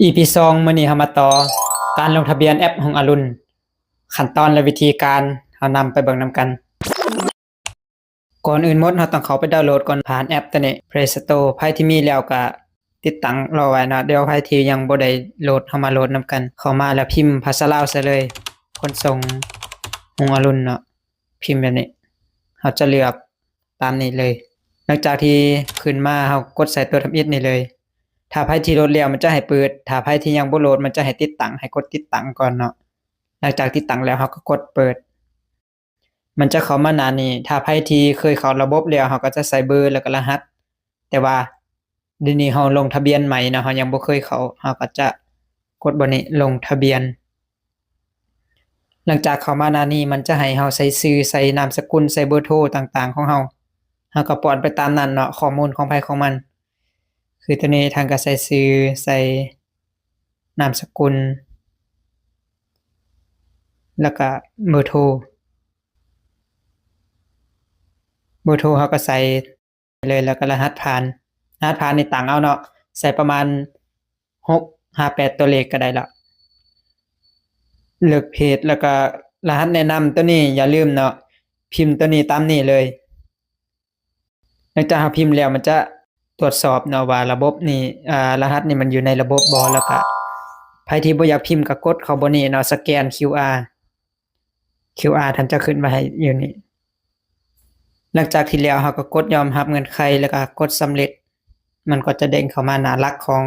ອີພີສອງ ມື້ນີ້ເຮົາມາຕໍ່ການລົງທະບຽນແອັບຮຸ່ງອະລຸນ ຂັ້ນຕອນ ແລະ ວິທີການ ເຮົານຳໄປເບິ່ງນຳກັນ. ກ່ອນອື່ນໝົດ ເຮົາຕ້ອງເຂົ້າໄປດາວໂຫຼດກ່ອນ ຜ່ານແອັບໂຕນີ້ Play Store. ໃຜທີ່ມີແລ້ວກໍຕິດຕັ້ງລໍໄວ້ເນາະ. ດຽວໃຜທີ່ຍັງບໍ່ໄດ້ໂຫຼດ ເຮົາມາໂຫຼດນຳກັນ. ເຂົ້າມາແລ້ວພິມພາສາລາວໃສ່ເລີຍ ຂົນສົ່ງຮຸ່ງອະລຸນເນາະ. ພິມແບບນີ້ ເຮົາຈະເລືອກຕາມນີ້ເລີຍ. ຫຼັງຈາກທີ່ຂຶ້ນມາ ເຮົາກົດໃສ່ຕົວທຳອິດນີ້ເລີຍ. ຖ້າໃຜທີ່ໂຫຼດແລ້ວ ມັນຈະໃຫ້ເປີດ. ຖ້າໃຜທີ່ຍັງບໍ່ໂຫຼດ ມັນຈະໃຫ້ຕິດຕັ້ງ, ໃຫ້ກົດຕິດຕັ້ງກ່ອນເນາະ. ຫຼັງຈາກຕິດຕັ້ງແລ້ວ ເຮົາກໍກົດເປີດ. ມັນຈະເຂົ້າມາໜ້ານີ້. ຖ້າໃຜທີ່ເຄີຍເຂົ້າລະບົບແລ້ວ ເຮົາກໍຈະໃສ່ເບີ ແລ້ວກໍລະຫັດ. ແຕ່ວ່າດຽວນີ້ເຮົາລົງທະບຽນໃໝ່ເນາະ, ເຮົາຍັງບໍ່ເຄີຍເຂົ້າ, ເຮົາກໍຈະກົດບ່ອນນີ້ ລົງທະບຽນ. ຫຼັງຈາກເຂົ້າມາໜ້ານີ້ ມັນຈະໃຫ້ເຮົາໃສ່ຊື່, ໃສ່ນາມສະກຸນ, ໃສ່ເບີໂທຕ່າງໆຂອງເຮົາ. ເຮົາກໍປ້ອນໄປຕາມນັ້ນເນາະ, ຂໍ້ມູນຂອງໃຜຂອງມັນ. ຄືຕົວນີ້ທ່ານກໍໃສ່ຊື່, ໃສ່ນາມສະກຸນ ແລ້ວກໍເບີໂທ. ເບີໂທເຮົາກໍໃສ່ເລີຍ ແລ້ວກໍລະຫັດຜ່ານ. ລະຫັດຜ່ານນີ້ຕັ້ງເອົາເນາະ, ໃສ່ປະມານຫົກຫາແປດຕົວເລກກໍໄດ້ລະ. ເລືອກເພດ ແລ້ວກໍລະຫັດແນະນຳຕົວນີ້ ຢ່າລືມເນາະ, ພິມຕົວນີ້ຕາມນີ້ເລີຍ. ຫຼັງຈາກເຮົາພິມແລ້ວ ມັນຈະຕວດສອບເນາະວ່າລະບົບນີ້ ອາ ລະຫັດນີ້ມັນຢູ່ໃນລະບົບບໍ່ ແລ້ວກະໃຜທີ່ບໍ່ຢາກພິມກະກົດເຂົ້າບ່ອນນີ້ເນາະ, ສະແກນຄິວອາ ຄິວອາທ່ານຈະຂຶ້ນມາໃຫ້ຢູ່ນີ້. ຫຼັງຈາກທີ່ແລ້ວ ເຮົາກໍກົດຍອມຮັບເງື່ອນໄຂ ແລ້ວກະກົດສຳເລັດ. ມັນກໍຈະເດ້ງເຂົ້າມາໜ້າຫຼັກຂອງ